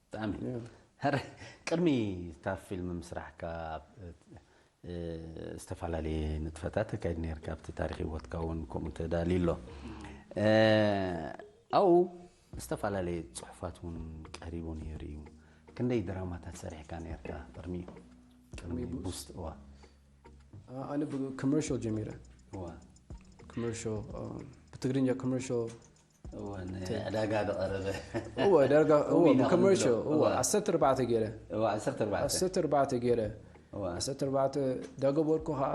ብጣዕሚ። ሕረ፣ ቅድሚ እታ ፊልም ምስራሕካ፣ እ፣ ዝተፈላለየ ንጥፈታት ተካይድ ነርካ፣ ኣብቲ ታሪክ ህይወትካ እውን ከምኡ ተዳልዩ ኣሎ። እ፣ ኣብኡ ዝተፈላለየ ጽሑፋት እውን ቀሪቡ ነይሩ እዩ። ክንደይ ድራማታት ሰሪሕካ ነርካ ቅድሚ፣ ቅድሚ ቡስት? እዋ። ኣነ ብኮመርሻል ጀሚረ። እዋ። ኮመርሻል፣ ብትግርኛ ኮመርሻል። እዋ፣ ንዕዳጋ ዝቐረበ። እወ፣ ዳርጋ፣ እወ፣ እሚና ብኮመርሻል፣ ክንብሎ። እወ፣ እዋ። ዓሰርተ ኣርባዕተ ገይረ። እዋ፣ ዓሰርተ ኣርባዕተ። ዓሰርተ ኣርባዕተ ገይረ። እዋ። ዓሰርተ ኣርባዕተ ዳገበርኩ ኸዓ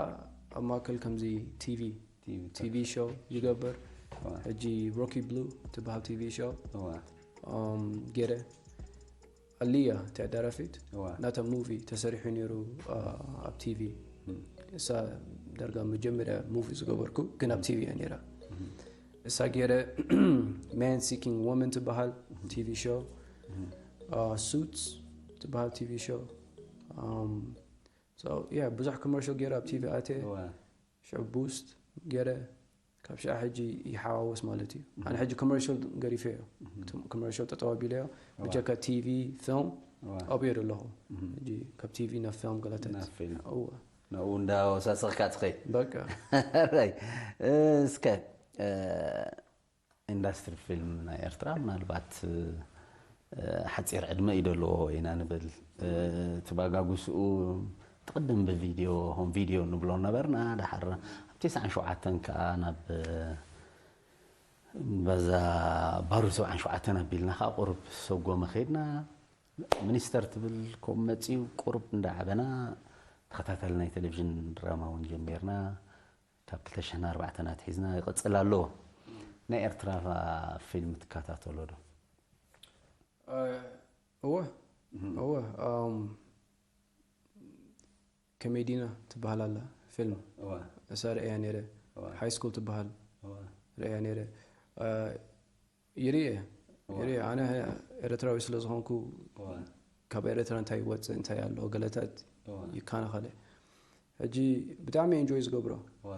ኣብ ማእከል ከምዚ ቲቪ፣ ቲቪ ቲቪ ሾው ይገብር። እዋ። ሕጂ ሮኪ ብሉ ትበሃል ቲቪ ሾው። እዋ። ኣም፣ ገይረ። ኣሊያ፣ እታ ደራፊት፣ እዋ። ናታ ሙቪ ተሰሪሑ ነይሩ፣ ኣ፣ ኣብ ቲቪ። እሳ ዳርጋ መጀመርያ ሙቪ ዝገበርኩ፣ ግን ኣብ ቲቪ እያ ነይራ። እሳ ገይረ ማን ሲኪንግ ወመን ትበሃል ቲቪ ሾው፣ ሱትስ ትበሃል ቲቪ ሾው። ኣም፣ ሶ፣ ያ፣ ብዙሕ ኮመርሻል ገይረ ኣብ ቲቪ ኣትየ። እዋ። ሽዑ ቡስት ገይረ፣ ካብ ሽዓ ሕጂ ይሓዋወስ ማለት እዩ። ኣነ ሕጂ ኮመርሻል ገሪፈዮ። ኮመርሻል ጠጠው ኣቢለዮ። ብጀካ ቲቪ፣ ፊልም እዋ። ኣብዮ ኣለኹ። ሕጂ ካብ ቲቪ ናብ ፊልም ገለታት። ናብ ፊልም። እወ። ንኡ እንዳወሳሰኽካ ትኸይ። በቃ። ራይ። እስከ፣ እ፣ ኢንዳስትሪ ፊልም ናይ ኤርትራ ምናልባት፣ እ፣ ሓጺር ዕድመ እዩ ዘለዎ ኢና ንብል። እ፣ ትባጋጉስኡ ትቕድም ብቪድዮ፣ ሆም ቪድዮ ንብሎ ነበርና። ድሓር ኣብ ትስዓን ሸውዓተን ከኣ ናብ፣ እ፣ በዛ ባሩ ሰብዓን ሸውዓተን ኣቢልና ከኣ ቁሩብ ሰጎመ ከይድና። ሚኒስተር ትብል ከምኡ መጺኡ ቁሩብ እንዳዓበና ተኸታታሊ ናይ ቴሌቪዥን ድራማ እውን ጀሚርና። ካብ ክልተ ሽሕን ኣርባዕተን ኣትሒዝና ይቕጽል ኣሎ። ናይ ኤርትራ ፊልም ትከታተሎ ዶ? እ፣ እወ፣ እወ። ኣም፣ ኮሜዲና ትበሃል ኣላ ፊልም። እዋ። እሳ ርእያ ነይረ። እዋ። ሃይ ስኩል ትበሃል እዋ። ርእያ ነይረ። እ፣ ይርእየ፣ ይርእየ። ኣነ ኤርትራዊ ስለ ዝኾንኩ እዋ። ካብ ኤርትራ እንታይ ይወፅእ፣ እንታይ ኣሎ፣ ገለታት እዋ። ይከናኸለ። ሕጂ ብጣዕሚ ኤንጆይ ዝገብሮ። እዋ።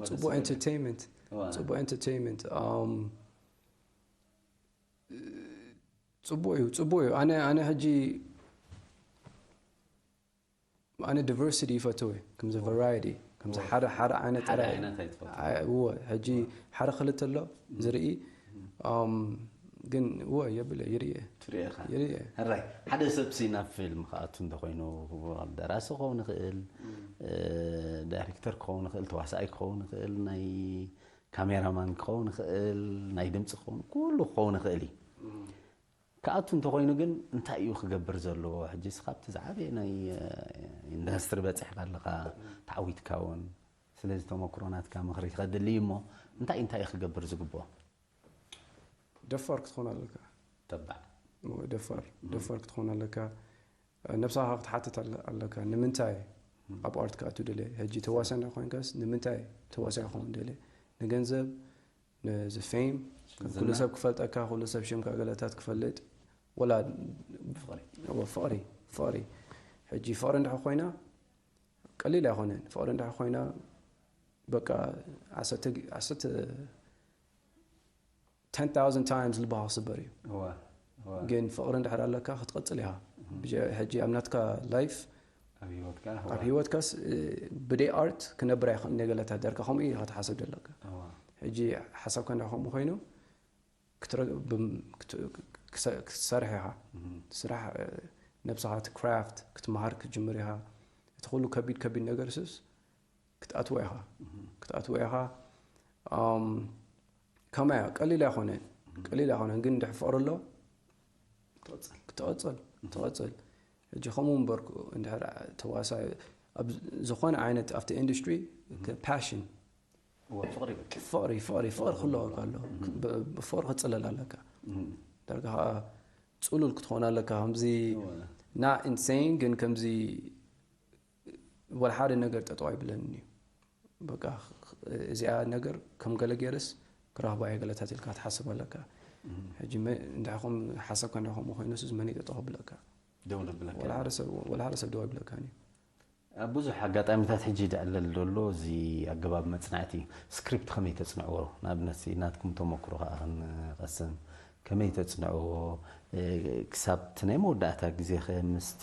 ጽቡቕ ኤንተርቴይንመንት፣ እዋ። ጽቡቕ ኤንተርቴይንመንት። ኣም፣ ጽቡቕ እዩ፣ ጽቡቕ እዩ። ኣነ፣ ኣነ ሕጂ ኣነ ዲቨርሲቲ ይፈትው እየ፣ ከምዚ ቫራይቲ፣ ከምዚ ሓደ፣ ሓደ ዓይነት ሓደ ጥራይ። ዓይነት ኣይትፈትው። ኣይ፣ እወ፣ ሕጂ ሓደ ክልተ ኣሎ ዝርኢ፣ ኣም፣ ግን እወ፣ የብለ፣ ይርኢ እየ። ትሪኦ ኢኻ። ይርኢ እየ። ሕራይ፣ ሓደ ሰብሲ ናብ ፊልም ክኣቱ እንተኾይኑ፣ ደራሲ ክኸውን ይኽእል፣ እ፣ ዳይሬክተር ክኸውን ይኽእል፣ ተዋሳኣይ ክኸውን ይኽእል፣ ናይ ካሜራማን ክኸውን ይኽእል፣ ናይ ድምፂ ክኸውን፣ ኩሉ ክኸውን ይኽእል እዩ። ክኣቱ እንተኾይኑ ግን እንታይ እዩ ክገብር ዘለዎ? ሕጂ እስኻ ኣብቲ ዝዓበየ ናይ፣ እ፣ ኢንዳስትሪ በፂሕካ ኣለኻ፣ ተዓዊትካ እውን። ስለዚ ተመክሮ ናትካ ምኽሪ ከድሊ እዩ እሞ እንታይ እንታይ እዩ ክገብር ዝግብኦ? ደፋር ክትኾን ኣለካ። ተባዕ። እወ፣ ደፋር፣ ደፋር ክትኾን ኣለካ። ነብስኻ ክትሓትት ኣለ-፣ ኣለካ። ንምንታይ ኣብ ኣርት ክኣቱ ደልየ? ሕጂ ተዋሳይ እንዳ ኮይንካስ ንምንታይ ተዋሳይ ክኸውን ደልየ? ንገንዘብ፣ ነዚ ፌም፣ ዝና። ኩሉ ሰብ ክፈልጠካ፣ ኩሉ ሰብ ሽምካ ገለታት ክፈልጥ፣ ወላ ፍቕሪ። እወ፣ ፍቕሪ፣ ፍቕሪ። ሕጂ ፍቕሪ እንድሕር ኮይና ቀሊል ኣይኮነን። ፍቕሪ እንድሕር ኮይና በቃ ዓሰርተ ግ-፣ ዓሰርተ፣ ten thousand times ልብኻ ክስበር እዩ። እዋ፣ እዋ። ግን ፍቕሪ እንድሕር ኣለካ ክትቐጽል ኢኻ። ብጀ-፣ ሕጂ ኣብ ናትካ ላይፍ፣ ኣብ ህይወትካ፣ ኣብ ህይወትካስ፣ እ፣ ብደይ ኣርት ክነብር ኣይኽእልን እየ ገለታት ደርካ ከምኡ ኢኻ ትሓስብ ዘለካ። እዋ። ሕጂ ሓሳብካ እንዳ ከምኡ ኮይኑ ክትረ-፣ ብም-፣ ክት-፣ ክሰ-፣ ክትሰርሕ ኢኻ። ስራሕ፣ እ፣ ነብስኻ እቲ ክራፍት ክትመሃር ክትጅምር ኢኻ። እቲ ኩሉ ከቢድ ከቢድ ነገር ስስ ክትኣትዎ ኢኻ። ክትኣትዎ ኢኻ። ኣም፣ ከማያ ቀሊል ኣይኮነን። ቀሊል ኣይኮነን፣ ግን እንድሕር ፍቕሪ ኣሎ ትቕጽል። ክትቐጽል፣ ትቐጽል። ሕጂ ከምኡ እምበርኩ እንድሕር ተዋሳይ ኣብ ዝኾነ ዓይነት ኣብቲ ኢንዱስትሪ ፓሽን እዋ፣ ፍቕሪ በቃ። ፍቕሪ፣ ፍቕሪ፣ ፍቕሪ ክህልወካ ኣሎ። ብ-፣ ብፍቕሪ ክትጽለል ኣለካ። ዳርጋ ከዓ ጽሉል ክትኾን ኣለካ። ከምዚ እዋ። ና ኢንሴን፣ ግን ከምዚ ወላ ሓደ ነገር ጠጠው ኣይብለንን እዩ። በቃ እዚኣ ነገር ከም ገለ ገይርስ ክረኽባ እየ ገለታት ኢልካ ትሓስብ ኣለካ። ሕጂ መ-፣ እንድሕኹም ሓሳብካ እንድሕኹም ኮይኑስ መን እዩ ጠጠው ክብለካ? ደው ዘብለካ። ወላ ሓደ ሰብ፣ ወላ ሓደ ሰብ ደው ኣይብለካን እዩ። ኣብ ብዙሕ ኣጋጣሚታት ሕጂ ዝዕለል ዘሎ እዚ ኣገባብ መጽናዕቲ እዩ። ስክሪፕት ከመይ ተጽንዕዎ? ንኣብነት፣ ናትኩም ተመክሮ ከኣ ክንቐስም። ከመይ ተጽንዕዎ? እ፣ ክሳብ እቲ ናይ መወዳእታ ግዜ ኸ ምስቲ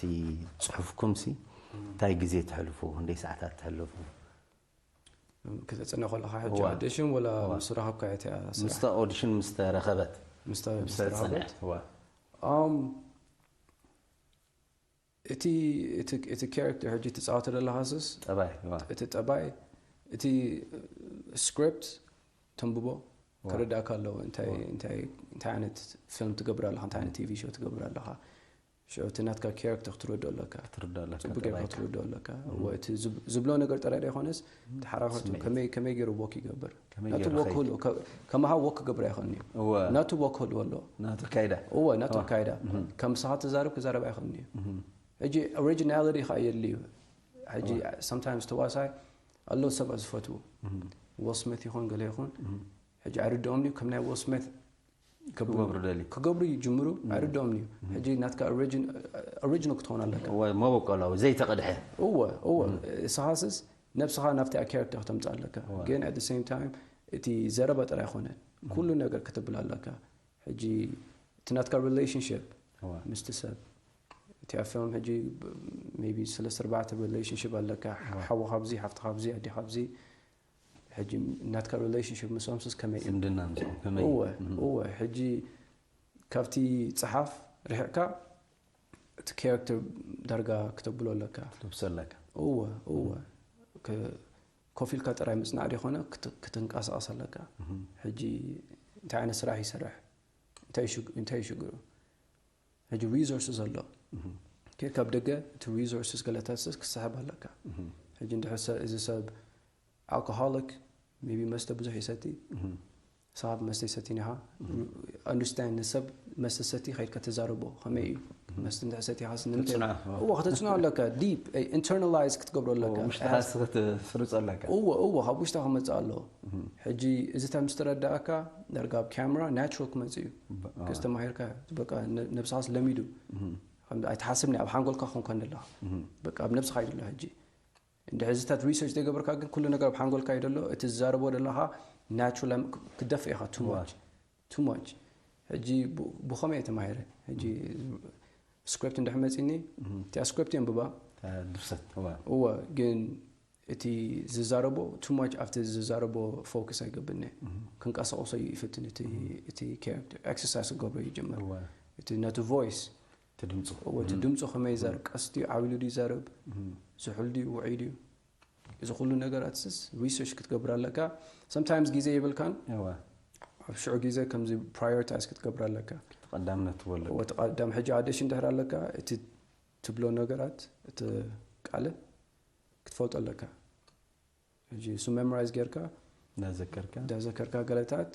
ጽሑፍኩም ሲ እንታይ ግዜ ተሕልፉ? ክንደይ ሰዓታት ተሕልፉ? ክተጽንዕ ከለኻ ሕጂ እዋ። ኣውዲሽን ወላ እዋ። ምስ ረኸብካ እቲ ስራሕ? ምስታ ኦዲሽን ምስ ተረኸበት? ምስታ ምስ ተጸንዐት? እዋ። ኣም፣ እቲ እቲ እቲ ቻራክተር ሕጂ ትጻወቶ ዘለኻ ስስ ጠባይ? እዋ። እቲ ጠባይ፣ እቲ ስክሪፕት ተንብቦ፣ ክርዳእካ ኣለዎ። እንታይ እንታይ እንታይ ዓይነት ፊልም ትገብር ኣለኻ፣ እንታይ ዓይነት ቲቪ ሾው ትገብር ኣለኻ። ሽዑ እቲ ናትካ ቻራክተር ክትረድኦ ኣለካ። ክትርዳእ ኣለካ ጽቡቅ ጌርካ ጠባይካ። ክትረድኦ ኣለካ። እወ፣ እቲ ዝብ- ዝብሎ ነገር ጥራይ ዘይኮነስ፣ እቲ ሓራኸቱ ስምዒት። ከመይ ከመይ ገይሩ ወክ ይገብር። ከመይ ናቱ ገይሩ ወክ ኸይድ? ከ- ከማኻ ወክ ክገብር ኣይኽእልን እዩ። እወ። ናቱ ወክ ክህልዎ ኣለዎ። ናቱ ካይዳ። እወ፣ ናቱ እወ። ካይዳ። ከም ንስኻ ትዛረብ ክዛረብ ኣይኽእልን እዩ። ሕጂ ኦሪጂናሊቲ ኸኣ የድልዩ። ሕጂ ሰምታይምስ ተዋሳይ ኣሎ ሰብ ዝፈትዉ። ዊል ስሚት ይኹን ገለ ይኹን። ሕጂ ኣይርድኦም እዩ ከም ናይ ዊል ስሚት ክገብሩ ደልዩ። ክገብሩ ይጅምሩ። ኣይርድኦም እዩ። ሕጂ ናትካ ኦሪጂን-፣ ኦሪጂናል ክትኾን ኣለካ። እወ፣ መበቆላዊ፣ ዘይተቐድሐ። እወ እወ። ስኻስስ ነብስኻ ናብቲ ቻራክተር ከተምጽእ ኣለካ። ግን ኣት ሴም ታይም እቲ ዘረባ ጥራይ ኣይኮነን፣ ኩሉ ነገር ክትብል ኣለካ። ሕጂ እቲ ናትካ ሪሌሽንሽፕ እወ። ምስቲ ሰብ፣ እቲ ኣብ ፊልም ሕጂ ሜቢ ሰለስተ ኣርባዕተ ሪሌሽንሽፕ ኣለካ። ሓው ካብዚ፣ ሓፍቲ ካብዚ፣ ኣዲ ካብዚ። ሕጂ ናትካ ሪሌሽንሽፕ ምስኦም ስስ ከመይ እዩ? ዝምድና ምስኦም ከመይ? እወ እወ። ሕጂ ካብቲ ጸሓፍ ርሒቕካ እቲ ቻራክተር ዳርጋ ክተብሎ ኣለካ። ትብሰለካ። እወ እወ። ከ- ኮፍ ኢልካ ጥራይ ምጽናዕ ደይኮነ ክት- ክትንቀሳቐስ ኣለካ። ሕጂ እንታይ ዓይነት ስራሕ ይሰርሕ? እንታይ እዩ ሽግ- እንታይ እዩ ሽግሩ? ሕጂ ሪሶርስስ ኣሎ። ኬድካ ኣብ ደገ እቲ ሪሶርስስ ገለታት ክስሕብ ኣለካ። ሕጂ እንድሕር ሰ- እዚ ሰብ ኣልኮሆሊክ ሜቢ መስተ ብዙሕ ይሰቲ፣ ስኻ መስተ ይሰቲን ኢኻ። ኣንደርስታንድ ንሰብ መስተ ሰቲ ከይድካ ተዛረቦ ከመይ እዩ መስተ እንድሕር ሰቲ ኢኻ ስንምተ ተጽንዖ። እዎ ከተጽንዖ ኣለካ። ዲፕ ኢንተርናላይዝ ክትገብሮ ኣለካ። ውሽጥኻ ስርጾ ኣለካ። እዎ እዎ ካብ ውሽጣ ክመጽእ ኣለዎ። ሕጂ እዚታት ምስ ተረዳእካ ዳርጋ ኣብ ካሜራ ናቹራል ክመጽእ እዩ። ብ- ከስተማሂርካ በቃ ነ- ነብስኻስ ለሚዱ። ከም ኣይትሓስብኒ ኣብ ሓንጎልካ ክኾን ከን ዘለኻ በቃ ኣብ ነብስኻ እዩ ዘሎ። ሕጂ እንድሕር እዚታት ሪሰርች ዘይገበርካ ግን ኩሉ ነገር ኣብ ሓንጎልካ እዩ ዘሎ። እቲ ዝዛረቦ ዘለኻ ናቹራል ክደፍእ ኢኻ። ቱ ማች ቱ ማች። ሕጂ ብ- ብኸመይ እየ ተማሂረ? ሕጂ ስክሪፕት እንድሕር መፂኒ እቲኣ ስክሪፕት የንብባ ድርሰት እዋ። እወ። ግን እቲ ዝዛረቦ ቱ ማች ኣብቲ ዝዛረቦ ፎከስ ኣይገብርኒ። ክንቀሳቀሶ እዩ ይፍትን እቲ እቲ ቻራክተር ኤክሰርሳይዝ ክገብሮ ይጀምር። እዋ። እቲ ነቲ ቮይስ እቲ ድምፁ እወ እቲ ድምፁ ከመይ ይዛረብ ቀስ ድዩ ዓብሉ ድዩ ይዛረብ ዝሑል ድዩ ውዑይ ድዩ እዚ ኩሉ ነገራት ስስ ሪሰርች ክትገብር ኣለካ። ሰምታይምስ ግዜ የብልካን እዋ። ኣብ ሽዑ ግዜ ከምዚ ፕራዮሪታይዝ ክትገብር ኣለካ። ተቐዳምነት ትወለድ ወቲ ቀዳም ሕጂ ኣደሽ እንድሕር ኣለካ እቲ ትብሎ ነገራት እቲ ቃለ ክትፈልጦ ኣለካ። ሕጂ እሱ ሜሞራይዝ ጌርካ እንዳዘከርካ እንዳዘከርካ ገለታት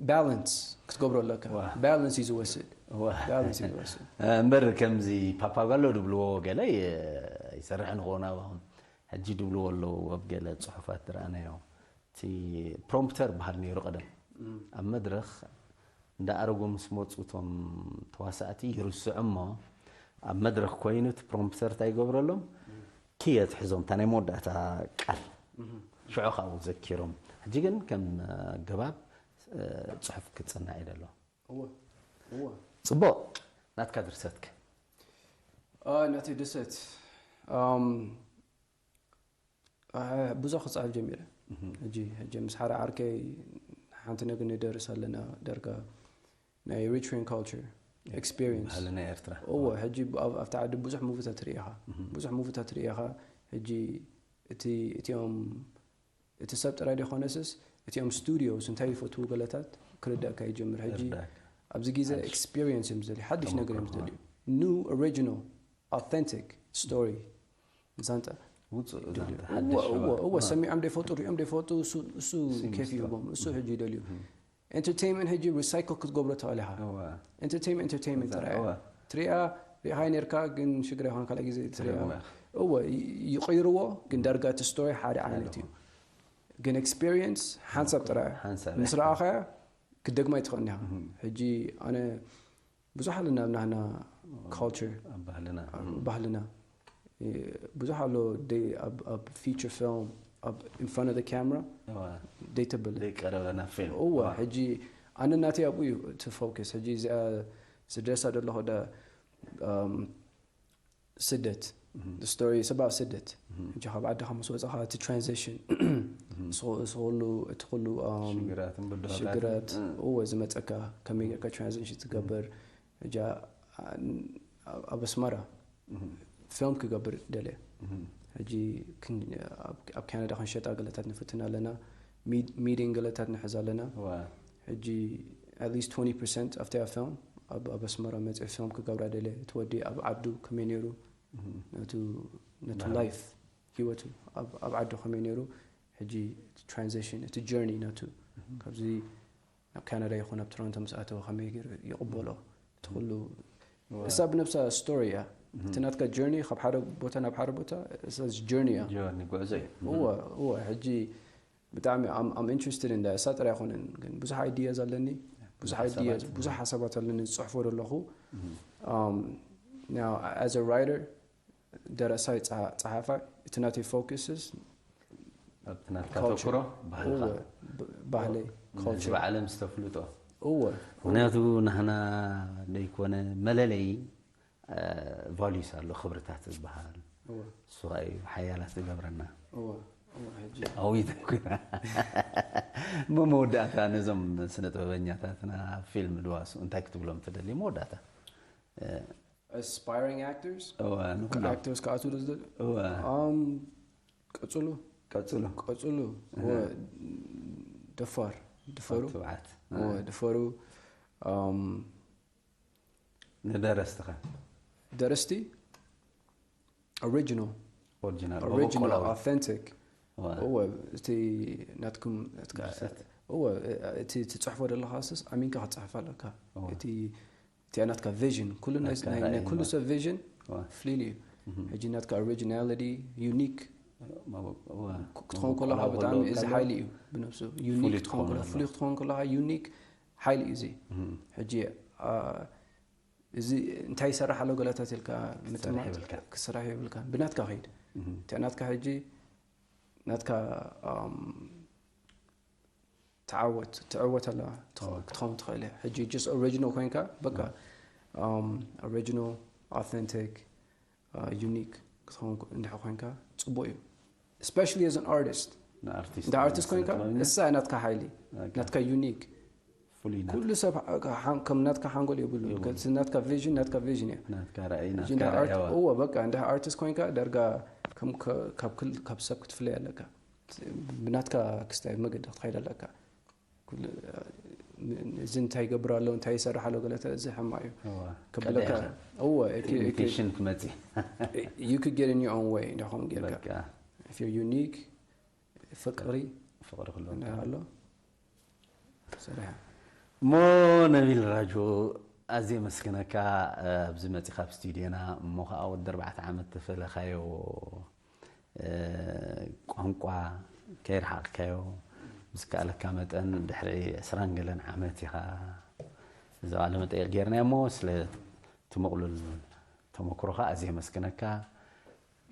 ባላንስ ክትገብሮ ኣለካ። ዋ። ባላንስ እዩ ዝወስድ እዋ። ባላንስ እዩ ዝወስድ። እምበር ከምዚ ፓፓጋሎ ድብልዎ ገለ ይሰርሕ ንኾን ኣባኹም ሕጂ ድብልዎ ኣለዉ ኣብ ገለ ፅሑፋት ዝረኣናዮ እቲ ፕሮምፕተር በሃል ነይሩ ቀደም ኣብ መድረኽ እንዳ ኣረጎ ምስ መፁ እቶም ተዋሳእቲ ይርስዑ እሞ ኣብ መድረኽ ኮይኑ እቲ ፕሮምፕተር እንታይ ይገብረሎም ክየት ሕዞም እታ ናይ መወዳእታ ቃል ሽዑ ካብኡ ዘኪሮም ሕጂ ግን ከም ኣገባብ ፅሑፍ ክፅናዕ እዩ ደሎ እወ እወ ፅቡቅ ናትካ ድርሰትከ አ፣ ናተይ ድርሰት ኣም፣ አ፣ ብዙሕ ክፅሕፍ ጀሚረ። ሕጂ ሕጂ ምስ ሓደ ዓርከይ ሓንቲ ነገር ንደርስ ኣለና ደርጋ ናይ ሪትሪን ካልቸር ኤክስፒሪንስ ባህልና ኤርትራ እወ። ሕጂ ኣብ- ኣብቲ ዓዲ ብዙሕ ሙቪታት ርኢ ኢኻ ብዙሕ ሙቪታት ርኢ ኢኻ። ሕጂ እቲ እቲኦም እቲ ሰብ ጥራይ ደይኮነስስ እቲኦም ስቱዲዮስ እንታይ ይፈትዉ ገለታት ክርዳእካ ይጀምር። ሕጂ ይርዳእካ። ኣብዚ ግዜ ኤክስፒሪንስ እዮም ዝደልዩ ሓድሽ ነገር እዮም ዝደልዩ ኒው ኦሪጂናል ኣውተንቲክ ስቶሪ ዛንታ ውፅእ ዛንታ እወ ሓድሽ እወ ህይወት። እወ ሰሚዖም ደይፈልጡ ሪኦም ደይፈልጡ እሱ እሱ እሱ ኬፍ ይምስጦ። ይህቦም እሱ ሕጂ ይደልዩ። ኤንተርቴይንመንት ሕጂ ሪሳይክል ክትገብሮ ትኽእል ኢኻ። እወ። ኤንተርቴይንመንት ኤንተርቴይንመንት ጥራይ እወ። ትሪኣ ሪኢኻ ነርካ ግን ሽግር ኣይኮነ ካልእ ግዜ ትሪኣ እወ። እወ ይ- ይቕይርዎ ግን ዳርጋ እቲ ስቶሪ ሓደ ዓይነት እዩ። ግን ኤክስፒሪየንስ ሓንሳብ ጥራይ ሓንሳብ ምስ ረኣኻያ ክትደግማ ኣይትኽእልን ኢኻ። ሕጂ ኣነ ብዙሕ ኣለና ኣብ ናህና ካልቸር ኣብ ባህልና ባህልና ብዙሕ ኣሎ ደይ ኣብ ኣብ feature film ኣብ in front of the camera እዋ ደይ ተብል ዘይቀረበ ናብ ፊልም እወ እዋ። ሕጂ ኣነ ናተይ ኣብኡ እዩ እቲ focus ሕጂ እዚኣ ዝደርሳ ዘለኹ ደ um, ስደት story is about ስደት ሕጂ ካብ ዓድኻ ምስ ወፃኻ እቲ transition ንስኹ- ንስኹሉ እቲ ኩሉ um, ሽግራትን ብድሆታት ሽግራት እወ ዝመፀካ ከመይ ጌርካ transition ትገብር ሕጂ ኣብ ኣስመራ ፊልም ክገብር ደልየ ሕጂ ክን- ኣብ- ኣብ ካናዳ ክንሸጣ ገለታት ንፍትን ኣለና meeting ገለታት ንሕዝ ኣለና እዋ ሕጂ at least twenty percent ኣብቲ ፊልም ኣብ ኣብ ኣስመራ መፅእ ፊልም ክገብራ ደልየ እቲ ወዲ ኣብ ዓዱ ከመይ ነይሩ ነቱ ነቱ ባህሊ። life ህይወቱ ኣብ ኣብ ዓዱ ከመይ ነይሩ ሕጂ transition እቲ journey ናቱ ካብዚ ናብ ካናዳ ይኹን ኣብ ቶሮንቶ ምስ ኣተወ ከመይ ገይሩ ይቕበሎ እቲ ኩሉ እሳ ብነብሳ story እያ እቲ ናትካ journey ካብ ሓደ ቦታ ናብ ሓደ ቦታ እሳ journey እያ ጆርኒ ጉዕዞ እዩ እወ እወ ሕጂ ብጣዕሚ I'm- I'm interested in that እሳ ጥራይ ኣይኮነን ግን ብዙሕ ideas ኣለኒ ብዙሕ ብዙሕ ideas ሓሳባት። ብዙሕ ሓሳባት ኣለኒ ዝፅሕፎ ዘለኹ Um, now as a writer ደረሳይ ጸሓ- ጸሓፋይ እቲ ናተይ focus is ኣብቲ ናትካ Culture. ተኩሮ ባህልኻ እወ ብ- ባህለይ ነዚ culture ብዓለም ዝተፍልጦ እወ ምክንያቱ ናህና ዘይኮነ መለለይ values ኣሎ ክብርታት ዝበሃል እወ እሱ ከዓ እዩ ሓያላት ዝገብረና እወ እወ ሕጂ ኣዊት ኮይና መመወዳእታ ነዞም ስነ ጥበበኛታትና ፊልም ድዋሱ እንታይ ክትብሎም ትደሊ መወዳእታ aspiring actors እወ ንኩሎም actors ክኣትውሉ ዝደልዩ እወ um ቀጽሉ ቀጽሉ ቀጽሉ እወ ደፋር ድፈሩ ትብዓት እወ ድፈሩ um ንደረስትኻ ደረስቲ original ኦሪጂናል original authentic እወ እወ እቲ ናትኩም ናትካ- ድርሰት። እወ እቲ ትፅሕፎ ዘለካ ስስ ኣሚንካ ክትፅሕፍ ኣለካ እወ። እቲ እቲኣ ናትካ vision ኩሉ ናይ- ናትካ ናይ ናይ ራእይ ኩሉ ማለት። ሰብ vision እወ ፍልል እዩ ሕጂ ናትካ originality unique መበቆ- እወ ክትኸውን ከለካ መበቆላዊ ብጣዕሚ ከሎ እዚ ከሎ ሓይሊ እዩ ብነብሱ ፍሉይ unique ክትኸውን ክትኸውን ከለካ ከሎ። ፍሉይ ክትኸውን ከለካ unique ሓይሊ እዩ እዚ ሕጂ አ፣ እዚ እንታይ ይሰርሕ ኣሎ ገለታት ኢልካ ምጥማት የብልካ። ክስራሕ የብልካ ብናትካ ከይድ እቲኣ ናትካ ሕጂ ናትካ um፣ ተዓወት ትዕወት ኣለዋ ትኸ- ክትኸውን ትኽእል እያ ሕጂ just original ኮይንካ በቃ um, original authentic uh, unique ክትኸውን ኮ- እንድሕር ኮይንካ ፅቡቅ እዩ especially as an artist ንኣርቲስት እንደ artist ኮይንካ ጥበበኛ? እሳ ናትካ ሓይሊ ናትካ unique ፍሉይ ናት ኩሉ ሰብ ሓ- ሓን- ከም ናትካ ሓንጎል የብሉ ናትካ vision ናትካ vision እያ ናትካ ራእይ ሕጂ ናትካ እንደ art- ራእያዋ እወ በቃ እንደ artist ኮይንካ ዳርጋ ከም ከ- ካብ ክል- ካብ ሰብ ክትፍለይ ኣለካ ብናትካ ክስታይ መገዲ ክትኸይድ ኣለካ ኩሉ- እዚ እንታይ ይገብር ኣሎ እንታይ ይሰርሕ ኣሎ ገለ ተ- እዚ ሕማቅ እዩ እወ ከብለካ ቀዳኢኻ እወ እኪ- እኪ- ኢንቴንሽን ክትመፅእ you could get in your own way እንዳኹም ጌርካ በቃ if you're unique ፍቅሪ ፍቅሪ ክሎ እንዳ ኣሎ ሰሪሓ እሞ ነቢል ራጆ ኣዝየ መስግነካ ኣብዚ መፂኻ ኣብ ስቱድዮና እሞ ከዓ ወዲ ኣርባዕተ ዓመት ተፈለኻዮ እ፣ ቋንቋ ከይረሓቕካዮ ብዝከኣለካ መጠን ድሕሪ ዕስራን ገለን ዓመት ኢኻ እዚ ቃለ መጠየቅ ጌርናዮ እሞ ስለ ትምቕሉል ተመክሮኻ ኣዝየ መስግነካ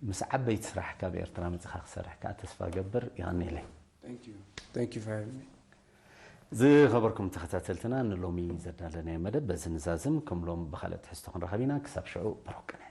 ምስ ዓበይቲ ስራሕ ካብ ኤርትራ መፂኻ ክሰርሕ ከዓ ተስፋ ገብር ይቐኒለይ Thank you. Thank you for having me. ዝኸበርኩም ተኸታተልትና ንሎሚ ዘዳለናዮ መደብ በዚ ንዛዝም ከም ሎም ብካልእ ትሕዝቶ ክንረኸብ ኢና ክሳብ ሽዑ ብሩክ ቅነ